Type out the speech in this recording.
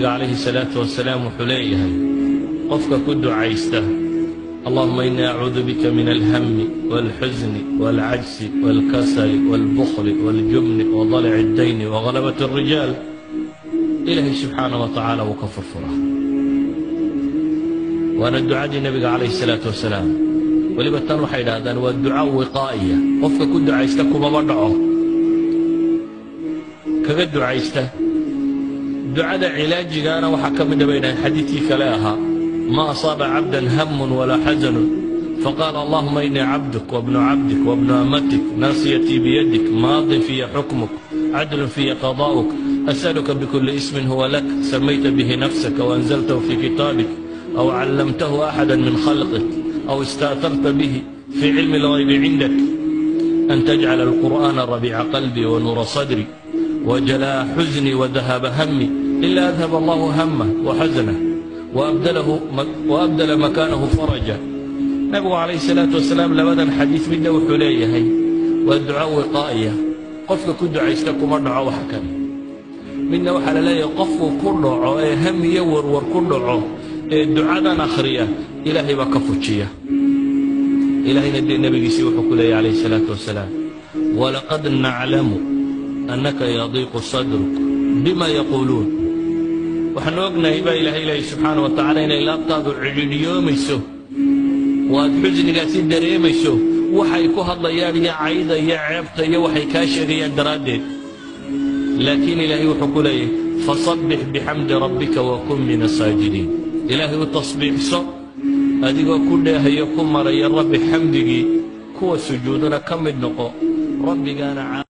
Calayhi salaatu wasalaam wuxuu leeyahay, qofka ku ducaysta "Allahuma inii acuudu bika min alhami walxusni walcajsi walkasali walbukhli waljubni wadalaci اddayni wagalabat alrijaal, Ilaahay subxaanah wa tacaala wuu ka furfuraa. Waana ducadii Nebiga calayhi salaatu wasalaam. Weliba tan waxay idhahdaan waa duca wiqaa'iya, qofka ku ducaysta kumaba dhaco. Kaga ducaysta ducada cilaajigaana waxaa ka mida, bay dhahdeen, xadiidkii kale ahaa: "Ma asaaba cabdan hamun walaa xasanun faqaala: Allahuma inii cabduk wabnu cabdik wabnu amatik, naasiyatii biyadik, maadin fiya xukmuk, cadlun fiya qadaa'uk, as'aluka bikuli ismin huwa lak, samayta bihi nafsaka waanzaltahu fii kitaabik aw callamtahu axada min khalqik aw ista'tarta bihi fii cilmi alghaybi cindak, an tajcala alqur'aana rabiica qalbii wanuura sadri wajalaa'a xusnii wadahaaba hami, ila adhaba Allahu hamah waxasnah waabdala makaanahu faraja." Nabigu calayhi salaatu wasalaam labadan xadiis midna wuxuu leeyahay waa duco wiqaa'iya, qofka ku ducaysta kuma dhaco wax kale. Midna waxaa la leeyahay qofku ku dhaco ee ham iyo warwar ku dhaco ee ducadan akhriya, Ilaahay baa ka fujiya. Ilaahayna dee nebigiisii wuxuu ku leeyahy calayhi salaatu wasalaam: "Walaqad naclamu annaka yadiiqu sadruk bima yaquuluun." Waxaanu ognahay, baa Ilahay leeyahy subxaana wa tacala, inay laabtaadu cidhidhiyoomayso, waad xusnigaasi dareemayso waxay ku hadlayaan iyo cayda iyo ceebta iyo waxay kaa sheegayaan daraaddeed. Laakiin Ilaahay wuxuu ku leeyahy: "Fasabbix bixamdi rabbika wakun min asaajidiin." Ilaahay u tasbiixso adigoo ku dheehayo, ku maraya Rabbi xamdigii, kuwa sujuudana ka mid noqo. Rabbigaana